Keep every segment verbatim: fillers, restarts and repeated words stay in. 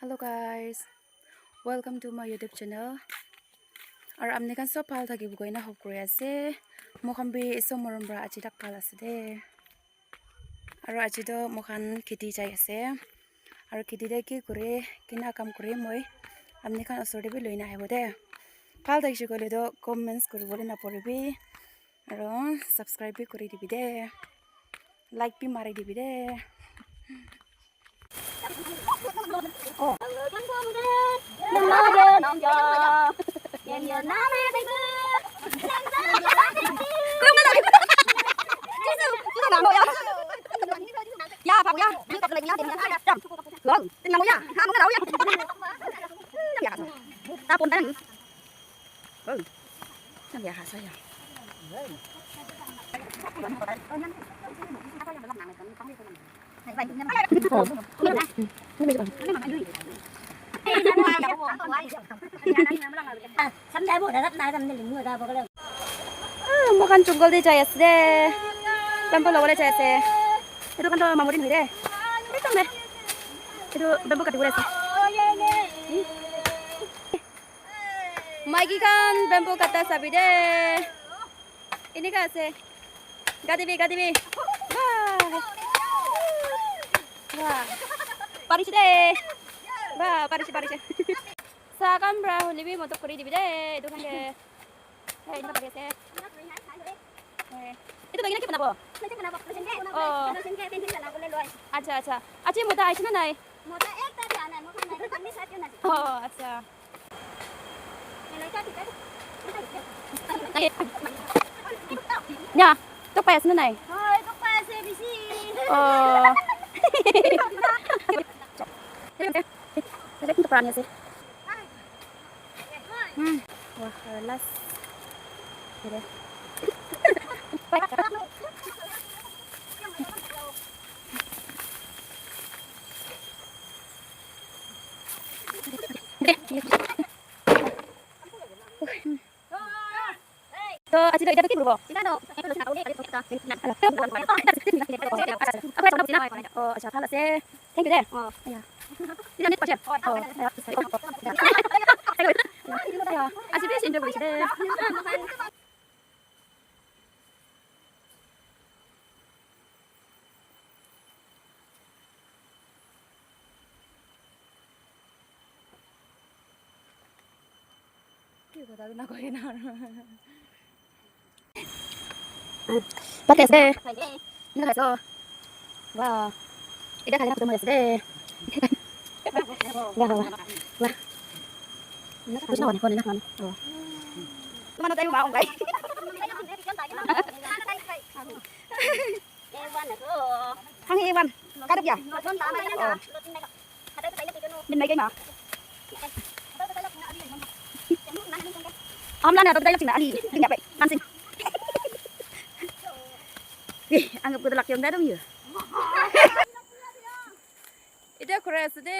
Hello guys, welcome to my YouTube channel. Aru apni khan sob bhal thakibo koina hope kuri ase. Moi khan bi Isor morom para aji tak bhal ase de. Aru aji toh moi khan kheti jai ase. Aru kheti te ki kure, kina kam kure moi apni khan osor te bi loina ahibo de. Bhal thakishe koile toh comments kuribole naporibi. Aru subscribe bi kuri dibi de. Like bi mari dibi de. Ah, moi khan jungle te jai ase de. Bamboo lobole jai ase. Etu khan toh mamu din hoide. Ekdam de. Etu bamboo kati bole ase. Maiki khan bamboo kata sabi de. Enika ase. Gadibi, gadibi. Wah. Wah. Parise de. Wah, parise, parise. Sa khan para hoile bi modot kuri dibi de. Etu khan ke. Hey, enika pari ase. Hey. Etu bangi na ki banabo? Oh. Acha, acha. Aji mota aise na nai? Oh, acha. Ya, tok pai ase na nai? Oh. Hmm. Wah, last. To, aji to, etia to ki kuribo? Oh, acha, bhal ase. Thank you de. Oh. Aji bishi enjoy korise de. Ki kotha tu nakoi na aru. Bhal ase. Ena khaiso. Wow. Eta khai na photo mari ase de. Wow, wow, wow. Wow. Ena khaiso na, na, na. Oh. Mana tayo ba, okay. Hang A one. Kadok ya. Oh. Din mai kai ma. Am la na to dai ching ali. Din ya pai. Kan sing. Eh, ang ko lak yong da dong yu. Ite kore ase de.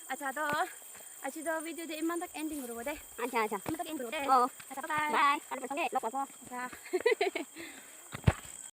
Acha, to aji to video de iman tak ending koribo de. Acha, acha. Iman tak end koribo de. Oh. Acha, bye bye. Bye. Acha.